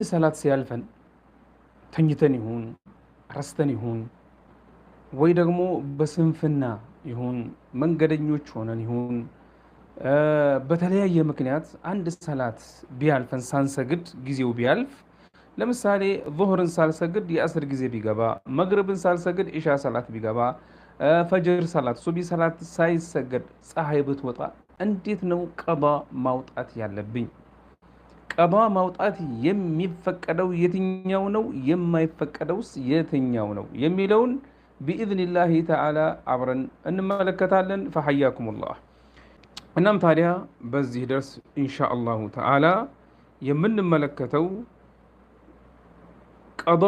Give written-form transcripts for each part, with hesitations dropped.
ሰላት ሲያልፈን ተኝተን ይሁን ረስተን ይሁን ወይ ደግሞ በስንፍና ይሁን መንገደኞች ሆነን ይሁን በተለያየ ምክንያት አንድ ሰላት ቢያልፈን ሳንሰግድ ጊዜው ቢያልፍ፣ ለምሳሌ ዙህርን ሳልሰግድ የአስር ጊዜ ቢገባ፣ መግሪብን ሳልሰግድ ኢሻ ሰላት ቢገባ፣ ፈጅር ሰላት ሱቢ ሰላት ሳይሰገድ ፀሐይ ብትወጣ እንዴት ነው ቀዷ ማውጣት ያለብኝ? ቀዷ ማውጣት የሚፈቀደው የትኛው ነው? የማይፈቀደውስ የትኛው ነው? የሚለውን ቢኢዝኒላሂ ተዓላ አብረን እንመለከታለን። ፈሐያኩሙላህ። እናም ታዲያ በዚህ ደርስ ኢንሻ አላሁ ተዓላ የምንመለከተው ቀዷ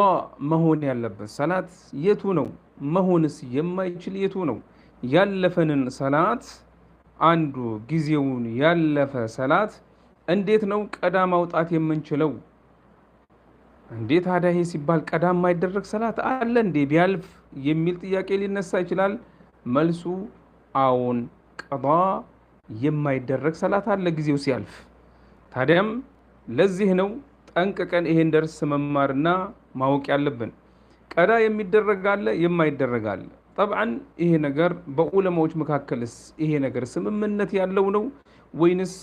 መሆን ያለበት ሰላት የቱ ነው? መሆንስ የማይችል የቱ ነው? ያለፈንን ሰላት አንዱ ጊዜውን ያለፈ ሰላት እንዴት ነው ቀዳ ማውጣት የምንችለው? እንዴ ታዲያ ይሄ ሲባል ቀዳ የማይደረግ ሰላት አለ እንዴ ቢያልፍ የሚል ጥያቄ ሊነሳ ይችላል። መልሱ አዎን፣ ቀዳ የማይደረግ ሰላት አለ ጊዜው ሲያልፍ። ታዲያም ለዚህ ነው ጠንቅቀን ይሄን ደርስ መማርና ማወቅ ያለብን። ቀዳ የሚደረግ አለ፣ የማይደረግ አለ። ጠብዓን ይሄ ነገር በዑለማዎች መካከልስ ይሄ ነገር ስምምነት ያለው ነው ወይንስ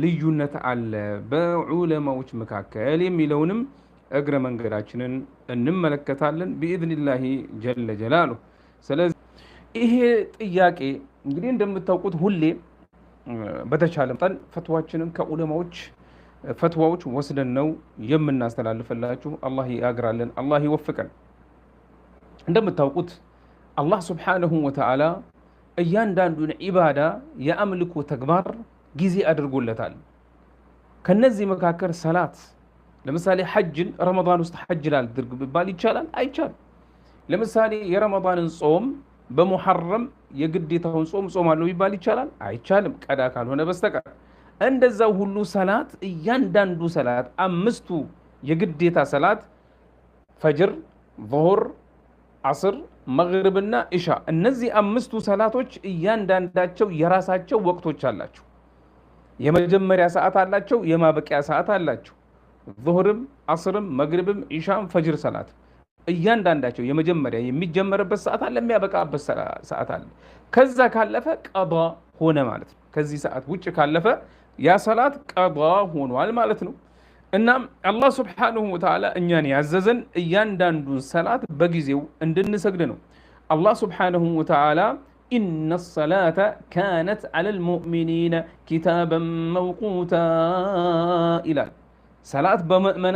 ልዩነት አለ በዑለማዎች መካከል የሚለውንም እግረ መንገዳችንን እንመለከታለን ቢኢዝኒላሂ ጀለ ጀላሉ። ስለዚህ ይሄ ጥያቄ እንግዲህ እንደምታውቁት ሁሌ በተቻለ መጠን ፈትዋችንን ከዑለማዎች ፈትዋዎች ወስደን ነው የምናስተላልፍላችሁ። አላህ ያግራለን፣ አላህ ይወፍቀን። እንደምታውቁት አላህ ስብሓነሁ ወተዓላ እያንዳንዱን ዒባዳ የአምልኮ ተግባር ጊዜ አድርጎለታል። ከነዚህ መካከል ሰላት፣ ለምሳሌ ሐጅን ረመዳን ውስጥ ሐጅ ላድርግ ቢባል ይቻላል? አይቻልም። ለምሳሌ የረመዳንን ጾም በሙሐረም የግዴታውን ጾም ጾማለሁ ቢባል ይቻላል? አይቻልም፣ ቀዳ ካልሆነ በስተቀር። እንደዛው ሁሉ ሰላት፣ እያንዳንዱ ሰላት አምስቱ የግዴታ ሰላት ፈጅር፣ ዙሁር፣ አስር፣ መግሪብና ኢሻ፣ እነዚህ አምስቱ ሰላቶች እያንዳንዳቸው የራሳቸው ወቅቶች አላቸው። የመጀመሪያ ሰዓት አላቸው፣ የማበቂያ ሰዓት አላቸው። ዙሁርም፣ አስርም፣ መግሪብም፣ ኢሻም፣ ፈጅር ሰላት እያንዳንዳቸው የመጀመሪያ የሚጀመርበት ሰዓት አለ፣ የሚያበቃበት ሰዓት አለ። ከዛ ካለፈ ቀዷ ሆነ ማለት ነው። ከዚህ ሰዓት ውጭ ካለፈ ያ ሰላት ቀዷ ሆኗል ማለት ነው። እናም አላህ ስብሓነሁ ወተዓላ እኛን ያዘዘን እያንዳንዱን ሰላት በጊዜው እንድንሰግድ ነው። አላህ ስብሓነሁ ወተዓላ ኢነ ሰላተ ካነት ዐለል ሙእሚኒነ ኪታበን መውቁታ ይላል። ሰላት በምእመናን